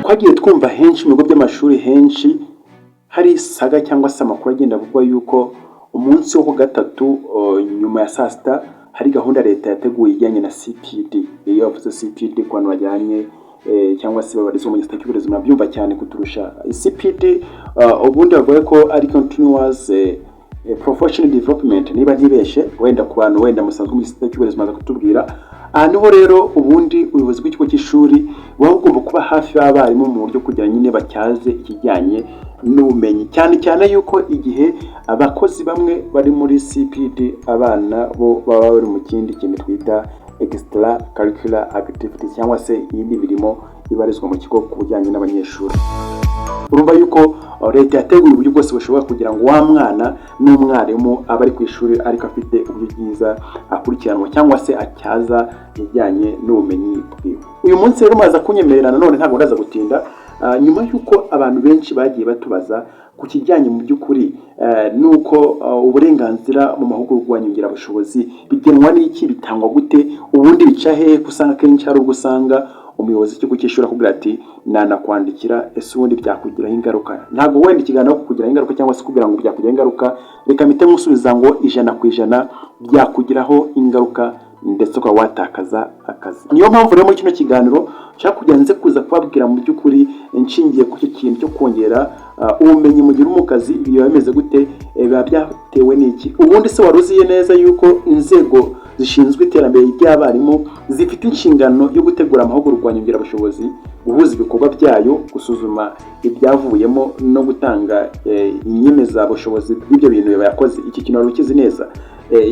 Twagiye twumva henshi mu bigo by'amashuri henshi hari saga cyangwa se amakuru agenda avugwa yuko umunsi wo ku gatatu nyuma ya saa sita hari gahunda leta yateguye ijyanye na CPD. Iyo bavuze CPD, ku bantu bajyanye cyangwa se babarizwa mu gisata cy'uburezi murabyumva cyane kuturusha. CPD ubundi bavuga ko ari continuous professional development, niba ntibeshe. Wenda ku bantu wenda musanzwe mu gisata cy'uburezi maze kutubwira. Aha niho rero ubundi ubuyobozi bw'ikigo cy'ishuri buba bugomba kuba hafi y'abarimu mu buryo kugira nyine batyaze ikijyanye n'ubumenyi, cyane cyane yuko igihe abakozi bamwe bari muri CPD, abana bo baba bari mu kindi kintu twita extra curricular activities cyangwa se iyindi mirimo ibarizwa mu kigo ku bijyanye n'abanyeshuri. Urumva yuko leta yateguye uburyo bwose bushoboka kugira ngo wa mwana n'umwarimu aba ari ku ishuri ariko afite uburyo bwiza akurikiranwa cyangwa se atyaza ibijyanye n'ubumenyi bwiwe. Uyu munsi rero muraza kunyemerera nanone, ntabwo ndaza gutinda. Nyuma y'uko abantu benshi bagiye batubaza ku kijyanye mu by'ukuri n'uko uburenganzira mu mahugurwa nyongerabushobozi bigenwa n'iki, bitangwa gute, ubundi bica hehe, ko usanga akenshi hari ubwo usanga umuyobozi w'ikigo cy'ishuri akubwira ati "Nanakwandikira", ese ubundi byakugiraho ingaruka? Ntabwo wenda ikiganiro kukugiraho ingaruka cyangwa se kubwira ngo byakugiraho ingaruka. Reka mpite nkusubiza ngo 100% byakugiraho ingaruka, ndetse ukaba watakaza akazi. Niyo mpamvu rero muri kino kiganiro nshaka kugira nze kuza kubabwira mu by'ukuri nshingiye ku cyo kintu cyo kongera ubumenyi mugira mu kazi, biba bimeze gute, biba byatewe n'iki? Ubundi se wari uziye neza yuko inzego zishinzwe iterambere ry'abarimu zifite inshingano yo gutegura amahugurwa nyongerabushobozi, guhuza ibikorwa byayo, gusuzuma ibyavuyemo no gutanga inyemezabushobozi bw'ibyo bintu yakoze? Iki kintu wari ukizi neza?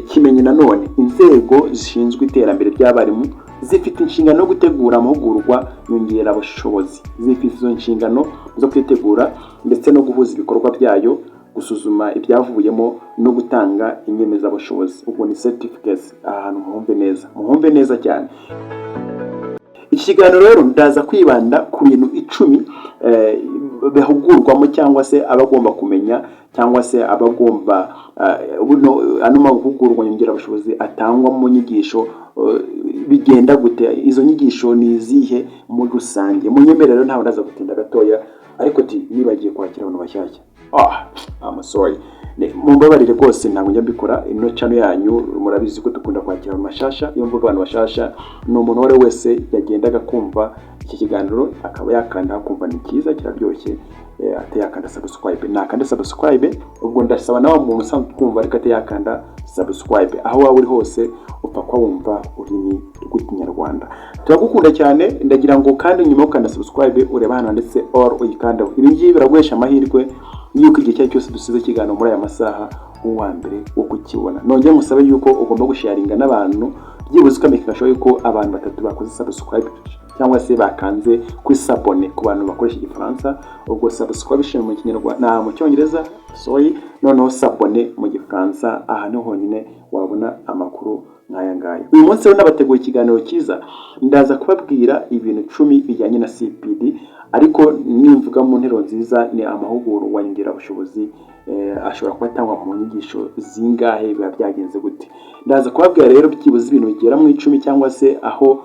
Kimenye nanone, inzego zishinzwe iterambere ry'abarimu zifite inshingano yo gutegura amahugurwa nyongerabushobozi, zifite izo nshingano zo kwitegura ndetse no guhuza ibikorwa byayo, gusuzuma ibyavuyemo no gutanga inyemezabushobozi, ubwo ni certificates. Aha hantu muhumve neza, muhumve neza cyane. Iki kiganiro rero ndaza kwibanda ku bintu 10 bahugurwamo cyangwa se aba agomba kumenya cyangwa se aba agomba buno ano mahugurwa nyongerabushobozi atangwa mu nyigisho bigenda gute, izo nyigisho ni izihe muri rusange. Munyemerere rero ntawe ndaza gutinda gatoya, ariko ti nibagiye kwakira abantu bashyashya. I'm sorry. Mumbabarire rwose, ntabwo njya mbikora. Ino channel yanyu murabizi ko dukunda kwakira abantu bashasha. Iyo mvuga abantu bashasha, ni umuntu uwo ari we wese yagendaga kumva iki kiganiro akaba yakanda akumva ni cyiza, kiraryoshye, ate yakanda subscribe, nakanda subscribe. Ubwo ndasaba nawe muntu usanzwe kumva ariko ate yakanda subscribe, aho waba uri hose upfa kuba wumva ururimi rw'Ikinyarwanda, turagukunda cyane. Ndagira ngo kandi nyuma yo gukanda subscribe urebe ahantu handitse all, uyikandaho. Ibi ngibi biraguhesha amahirwe yuko igihe icyo ari cyo cyose dusize ikiganiro muri aya masaha uwa mbere wo kukibona. Nongeye musabe yuko ugomba gusharinga n'abantu, byibuze ukamenya yuko abantu batatu bakoze subscribe cyangwa se bakanze kuri s'abonner ku bantu bakoresha Igifaransa. Ubwo subscription mu Kinyarwanda na mu Cyongereza, sorry, noneho s'abonner mu Gifaransa. Aha niho honyine wabona amakuru nk'aya ngaya. Uyu munsi rero nabateguye ikiganiro cyiza. Ndaza kubabwira ibintu 10 bijyanye na CPD, ariko nimvuga mu nteruro nziza ni amahugurwa nyongerabushobozi ashobora kuba atangwa mu nyigisho zingahe, biba byagenze gute. Ndaza kubabwira rero byibuze ibintu bigera mu 10 cyangwa se aho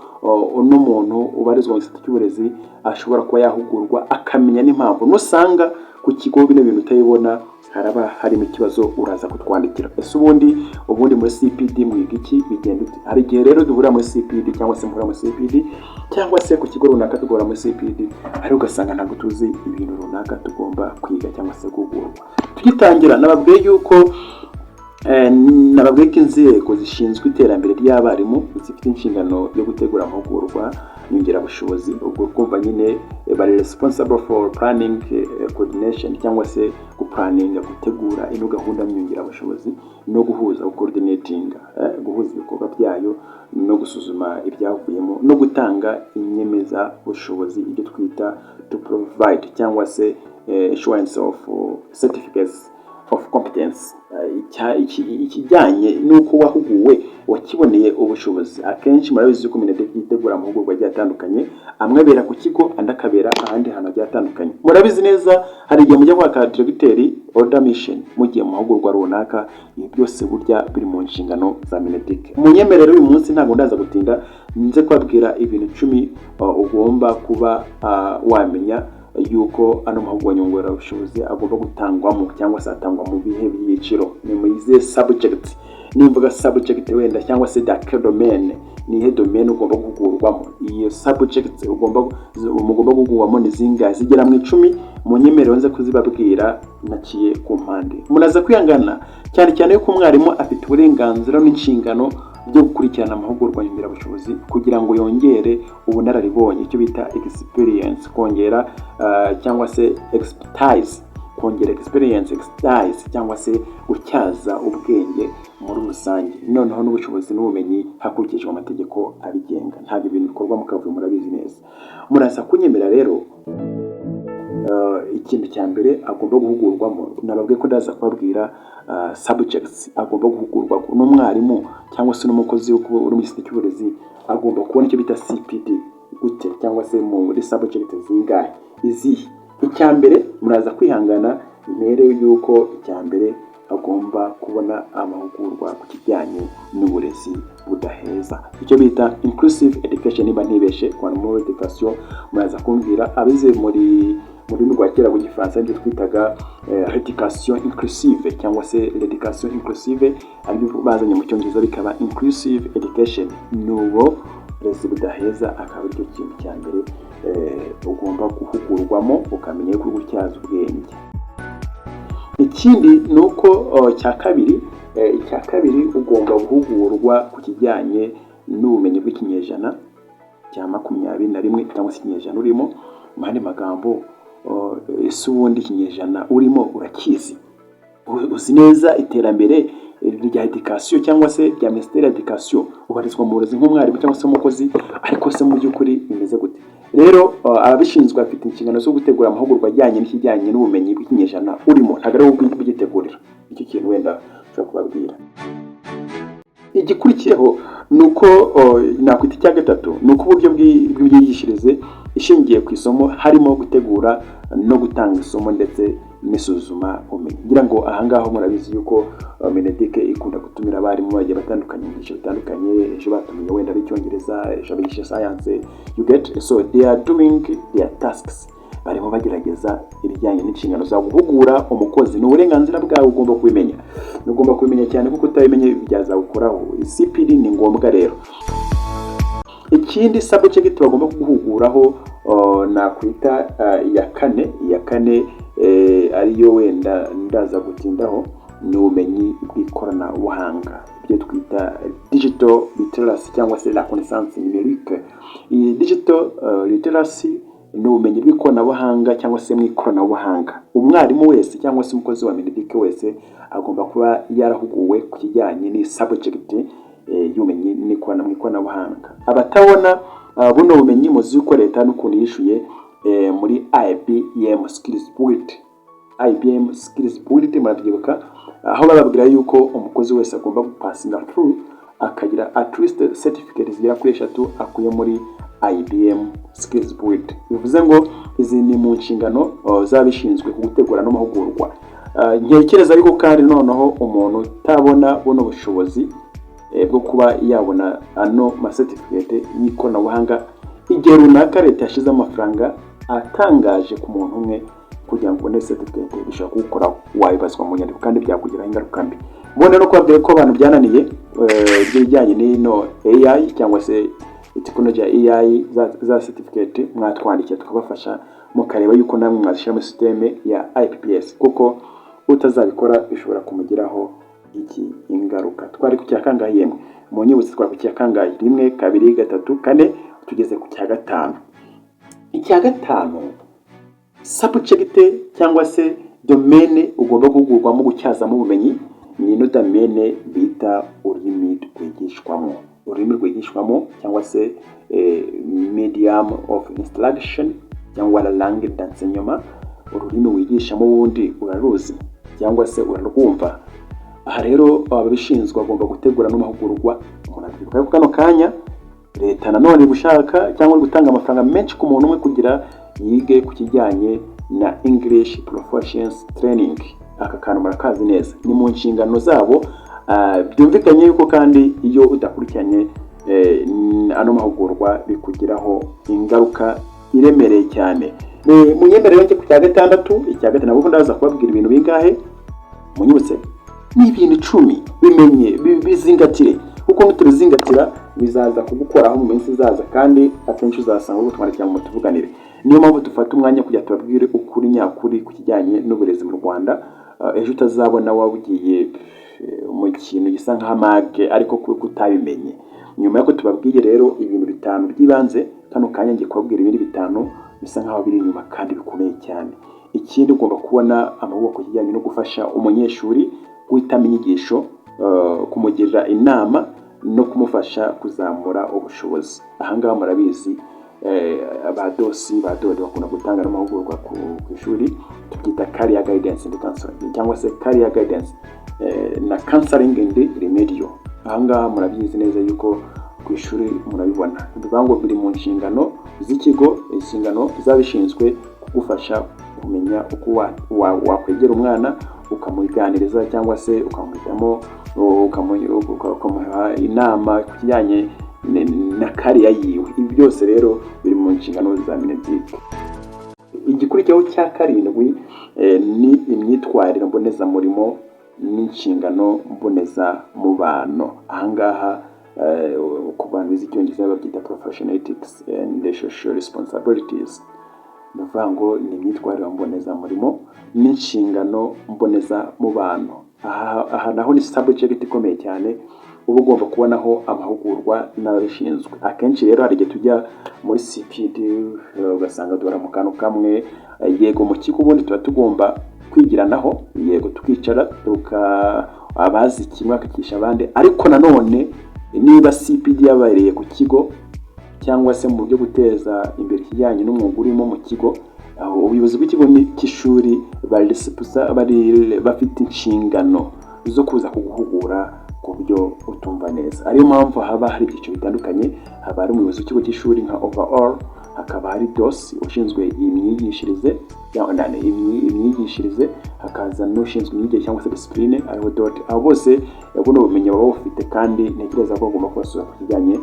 uno muntu ubarizwa mu gisata cy'uburezi ashobora kuba yahugurwa, akamenya n'impamvu. Nusanga ku kigo bino bintu utabibona, haraba harimo ikibazo, uraza kutwandikira. Ese ubundi muri CPD mwiga iki, bigenda ute? Hari igihe rero duhurira muri CPD cyangwa se muhurira muri CPD cyangwa se ku kigo runaka tugahura muri CPD, ariko ugasanga ntabwo tuzi ibintu runaka tugomba kwiga cyangwa se guhugurwa. Tugitangira nababwiye ko inzego zishinzwe iterambere ry'abarimu zifite inshingano yo gutegura amahugurwa nyongerabushobozi. Ubwo kumva nyine bari responsible for planning, coordination cyangwa se guplanninga, gutegura ino gahunda nyongerabushobozi no guhuza, coordinating, guhuza ibikorwa byayo no gusuzuma ibyavuyemo no gutanga inyemezabushobozi, ibyo twita to provide cyangwa se issuance of certificates. of competence, ikijyanye n'uko wahuguwe wakiboneye ubushobozi. Akenshi murabizi ko MINEDUC yitegura amahugurwa agiye atandukanye, amwe abera ku kigo, andi akabera ahandi hantu hagiye hatandukanye. Murabizi neza, hari igihe mujya kwaka directeur order mission mugiye mu mahugurwa runaka. Ibi byose burya biri mu nshingano za MINEDUC. Munyemerere, uyu munsi ntabwo ndaza gutinda, nze kubabwira ibintu 10 ugomba kuba wamenya yuko ano mahugurwa nyungurabushobozi agomba gutangwamo, cyangwa se atangwa mu bihe byiciro, ni mu izihe subject. Nimvuga subject wenda cyangwa se dark domain, ni ihe domain ugomba guhugurwamo? Iyo subject mugomba guhugurwamo ni zingahe? Zigera mu 10. Munyemerere nze kuzibabwira naciye ku mpande. Muraza kwihangana cyane cyane yuko umwarimu afite uburenganzira n'inshingano byo gukurikirana amahugurwa nyungurabushobozi kugira ngo yongere ubunararibonye, icyo bita experience, kongera cyangwa se expertise, kongera experience, expertise, cyangwa se gutyaza ubwenge muri rusange, noneho n'ubushobozi n'ubumenyi hakurikijwe amategeko abigenga. Ntabwo ibintu bikorwa mu kavuyo, murabizi neza. Muraza kunyemera rero, ikintu cya mbere agomba guhugurwamo, nababwiye ko ndaza kubabwira subjects agomba guhugurwa n'umwarimu cyangwa se n'umukozi uri mu gisata cy'uburezi, agomba kubona icyo bita CPD gute, cyangwa se muri subject zingahe, izihe? Icya mbere, muraza kwihangana mbere y'uko icya mbere agomba kubona amahugurwa ku kijyanye n'uburezi budaheza, icyo bita inclusive education. Niba ntibeshe, ku bantu muri education muraza kumbwira, abize mu rurimi rwa kera rw'Igifaransa ibyo twitaga l'éducation inclusive cyangwa se l'éducation inclusive, aribyo bazanye mu Cyongereza bikaba inclusive education. Ni uburezi budaheza, akaba aricyo kintu cya mbere ugomba guhugurwamo, ukamenya yuko uri gutyaza ubwenge. Ikindi ni uko icya kabiri ugomba guhugurwa ku kijyanye n'ubumenyi bw'ikinyejana cya 21 cyangwa se ikinyejana urimo. Mu yandi magambo, ese ubundi ikinyejana urimo urakizi? Uzi neza iterambere rya education cyangwa se rya minisiteri ya education? Ubarizwa mu burezi nk'umwarimu cyangwa se umukozi, ariko se mu by'ukuri bimeze gute? Rero ababishinzwe bafite inshingano zo gutegura amahugurwa ajyanye n'ikijyanye n'ubumenyi bw'ikinyejana urimo, ntabwo ari wowe ugitegurira. Icyo kintu wenda ushobora kubabwira. Igikurikiyeho ni uko nakwita icya gatatu, ni uko uburyo bw'imyigishirize ishingiye ku isomo, harimo gutegura no gutanga isomo ndetse n'isuzuma bumenyi. Ngira ngo ahangaha murabizi yuko MINEDUC ikunda gutumira abarimu bagiye batandukanye mu byiciro bitandukanye. Ejo batumiye wenda ab'icyongereza, ejo abigisha science, you get? So they are doing their tasks, barimo bagerageza ibijyanye n'inshingano zawe. Guhugura umukozi ni uburenganzira bwawe, ugomba kubimenya, ugomba kubimenya cyane, kuko utabimenye byazagukoraho. CPD ni ngombwa rero. Ikindi subject bagomba kuguhuguraho, nakwita iya kane, ariyo wenda ndaza gutindaho, ni ubumenyi bw'ikoranabuhanga, ibyo twita digital literacy cyangwa se la connaissance numérique. Iyi digital literacy ni ubumenyi bw'ikoranabuhanga cyangwa se mu ikoranabuhanga. Umwarimu wese cyangwa se umukozi wa MINEDUC wese agomba kuba yarahuguwe ku kijyanye ni subject y'ubumenyi mu ikoranabuhanga. Abatabona buno bumenyi, muzi yuko leta n'ukuntu yishuye muri IBM Skills Build. IBM Skills Build murabyibuka, aho bababwira yuko umukozi wese agomba gupasinga through, akagira at least certificate zigera kuri eshatu akuye muri IBM Skills Build. Bivuze ngo izi ni mu nshingano z'abishinzwe gutegura n'amahugurwa. Ntekereza ariko kandi noneho umuntu utabona buno bushobozi bwo kuba yabona ano macertificate y'ikoranabuhanga, igihe runaka leta yashyize amafaranga atangaje ku muntu umwe kugira ngo ubone certificate, bishobora kuwukoraho, wabibazwa mu nyandiko kandi byakugiraho ingaruka mbi. Mbone no kubabwira ko abantu byananiye ibijyanye n'ino AI cyangwa se tekinoloji ya AI, za certificate mwatwandikiye tukabafasha, mukareba yuko namwe mwazishyira muri système ya IPPS, kuko utazabikora bishobora kumugiraho iki? Ingaruka. Twari ku cya kangahe yemwe? Mu nyibutso, twari ku cya kangahe? Rimwe, kabiri, gatatu, kane, tugeze ku cya gatanu. Icya gatanu, subject cyangwa se domaine ugomba guhugurwamo, gutyazamo ubumenyi, ni ino domaine bita ururimi rwigishwamo, ururimi rwigishwamo cyangwa se medium of instruction cyangwa la langue d'enseignement. Ururimi wigishamo ubundi uraruzi, cyangwa se cyangwa se urarwumva. Aha rero ababishinzwe bagomba gutegura n'amahugurwa. Umuntu abyibuka ko kano kanya leta nanone gushaka cyangwa gutanga amafaranga menshi ku muntu umwe kugira yige ku kijyanye na English Proficiency Training. Aka kantu murakazi neza, ni mu nshingano zabo. Byumvikanye yuko kandi iyo udakurikiranye ano mahugurwa bikugiraho ingaruka iremereye cyane. Munyemerere njye ku cya gatandatu. Icya gatandatu, nabwo ndaza kubabwira ibintu bingahe? Munyibutse, ni ibintu 10. Bimenye, bizingatire, kuko nuturizingatira bizaza kugukoraho mu minsi izaza, kandi akenshi uzasanga uri kutwandikira ngo tuvuganire. Niyo mpamvu dufata umwanya kugira tubabwire ukuri nyakuri ku kijyanye n'uburezi mu Rwanda. Ejo utazabona wabugiye mu kintu gisa nk'amage ariko kuko utabimenye. Nyuma y'uko tubabwiye rero ibintu bitanu by'ibanze, kano kanya ngiye kubabwira ibindi bitanu bisa nk'aho biri inyuma kandi bikomeye cyane. Ikindi, ugomba kubona amahugurwa ku kijyanye no gufasha umunyeshuri guhitamo inyigisho, kumugirira inama no kumufasha kuzamura ubushobozi. Ahangaha murabizi, ba DOS, ba DOD bakunda gutanga n'amahugurwa ku ishuri, tubyita career guidance and counseling cyangwa se career guidance na counseling and remedial. Ahangaha murabizi neza yuko ku ishuri murabibona, bivuga ngo biri mu nshingano z'ikigo, inshingano z'abishinzwe kugufasha kumenya uko wakwegera umwana ukamuganiriza cyangwa se ukamuhitamo, ukamuha inama ku kijyanye na career yiwe. Ibi byose rero biri mu nshingano za MINEDUC. Igikurikiyeho cya karindwi ni imyitwarire mbonezamurimo n'inshingano mbonezamubano. Ahangaha ku bantu bize Icyongereza babyita professional ethics and social responsibilities. Ni ukuvuga ngo ni imyitwarire mbonezamurimo n'inshingano mbonezamubano. Aha naho ni subject ikomeye cyane uba ugomba kubonaho amahugurwa n'ababishinzwe. Akenshi rero hari igihe tujya muri CPD ugasanga duhora mu kantu kamwe. Yego, mu kigo ubundi tuba tugomba kwigiranaho, yego, tukicara tuka abazi kimwe akigisha abandi, ariko nanone niba CPD yabereye ku kigo cyangwa se mu buryo guteza imbere ikijyanye n'umwuga urimo mu kigo, aho ubuyobozi bw'ikigo cy'ishuri bari bafite inshingano zo kuza kuguhugura ku byo utumva neza. Ariyo mpamvu haba hari ibyiciro bitandukanye: haba hari umuyobozi w'ikigo cy'ishuri nka overall, hakaba hari DOS ushinzwe imyigishirize, hakaza n'ushinzwe imyigire cyangwa se discipline, ariho DOD. Abo bose buno bumenyi baba bufite, kandi ntekereza ko bagomba kubasura ku kijyanye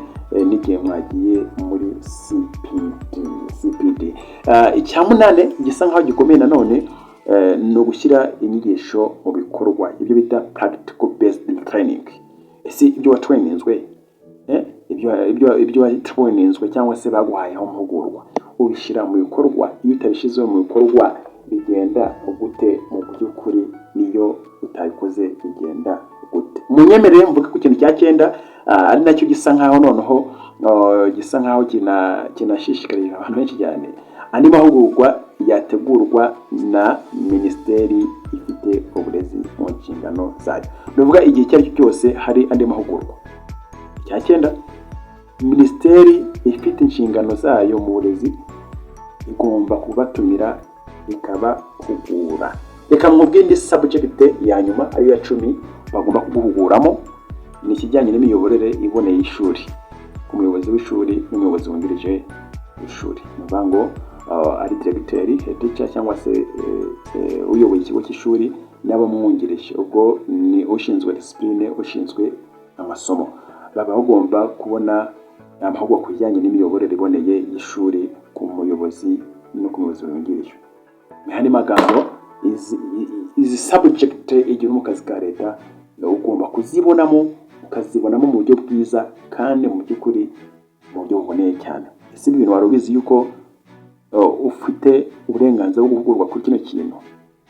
n'igihe mwagiye muri CPD. CPD. Icya munane gisa nkaho gikomeye nanone ni ugushyira inyigisho mu bikorwa, ibyo bita practical based training. Ese ibyo watraininzwe, ibyo watraininzwe cyangwa se baguhayeho amahugurwa, ubishyira mu bikorwa? Iyo utabishyize mu bikorwa bigenda gute? Mu by'ukuri niyo utabikoze bigenda gute? Munyemerere mvuge ku kintu cya cyenda, ari nacyo gisa nkaho noneho gisa nkaho kinashishikarije abantu benshi cyane: andi mahugurwa yategurwa na minisiteri ifite uburezi mu nshingano zayo. Ni ukuvuga igihe icyo ari cyo cyose hari andi mahugurwa. Icya cyenda, minisiteri ifite inshingano zayo mu burezi igomba kubatumira ikabahugura. Reka mwubwire indi subject ya nyuma, ariyo ya 10 bagomba kuguhuguramo, ni ikijyanye n'imiyoborere iboneye y'ishuri ku muyobozi w'ishuri n'umuyobozi wungirije w'ishuri. Ni ukuvuga ngo ari directeur, head teacher cyangwa se uyoboye ikigo cy'ishuri n'abamwungirije, ubwo ni ushinzwe discipline, ushinzwe amasomo, baba bagomba kubona amahugurwa ku bijyanye n'imiyoborere iboneye y'ishuri ku muyobozi no ku muyobozi wungirije. Mu yandi magambo, izi subject igihe uri mu kazi ka leta ugomba kuzibonamo, ukazibonamo mu buryo bwiza kandi mu by'ukuri mu buryo buboneye cyane. Ese ibi bintu wari ubizi yuko ufite uburenganzira bwo guhugurwa kuri kino kintu?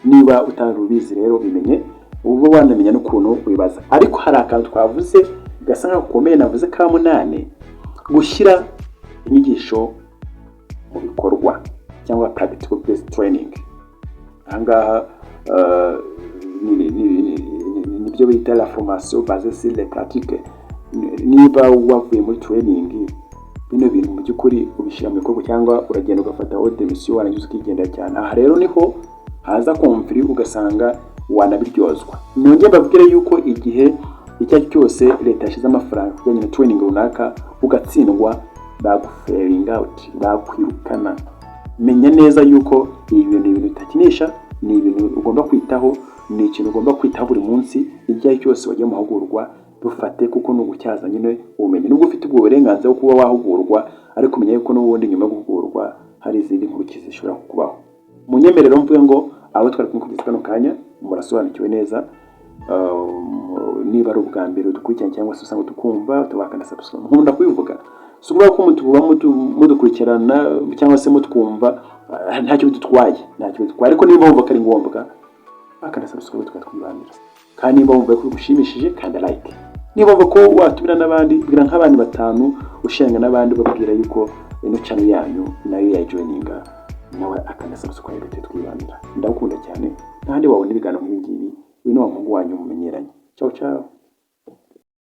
Niba utari ubizi rero bimenye, uba wanamenya n'ukuntu wibaza. Ariko hari akantu twavuze gasa nkaho gakomeye, navuze ka munani, gushyira inyigisho mu bikorwa cyangwa practical based training. Ahangaha nibyo bita la formation basée sur les pratiques. Niba wavuye muri training, bino bintu mu by'ukuri ubishyira mu bikorwa cyangwa uragenda ugafata ordre de mission warangiza ukigendera cyane? Aha rero niho haza conflit, ugasanga Wanabiryozwa. Nongeye mbabwire yuko igihe icyo ari cyo cyose leta yashyize amafaranga ku bijyanye na training runaka ugatsindwa, bagufailinga out, bakwirukana. Menya neza yuko ibi bintu ni ibintu bitakinisha, ni ibintu ugomba kwitaho, ni ikintu ugomba kwitaho buri munsi. Igihe ari cyo cyose wagiye mu mahugurwa, bufate kuko ni ugutyaza nyine ubumenyi. Nubwo ufite ubwo burenganzira bwo kuba wahugurwa, ariko menya yuko n'ubundi nyuma yo guhugurwa hari izindi nkurikizi zishobora kukubaho. Munyemerero mvuge ngo abo twari kumwe kugeza kano kanya murasobanukiwe neza. Niba ari ubwa mbere udukurikiranye cyangwa se usanga tukumva, tubakanda subscribe. Nkunda kubivuga, si ukuvuga ko mutuba mudukurikirana cyangwa se mutwumva ntacyo bidutwaye, ntacyo bidutwaye, ariko niba wumva ko ari ngombwa, bakanda subscribe tukatwibanira. Kandi niba wumva ko bigushimishije, kanda like. Niba wumva ko watumira n'abandi, bwira nk'abandi batanu, usharinga n'abandi, ubabwira yuko ino channel yanyu nayo yajoininga, nawe akanda subscribe, twibanira. Ndagukunda cyane. Ntahandi wabona ibiganiro nk'ibi ngibi. Uyu ni wa muhungu wanyu mumenyeranye. Ciao ciao.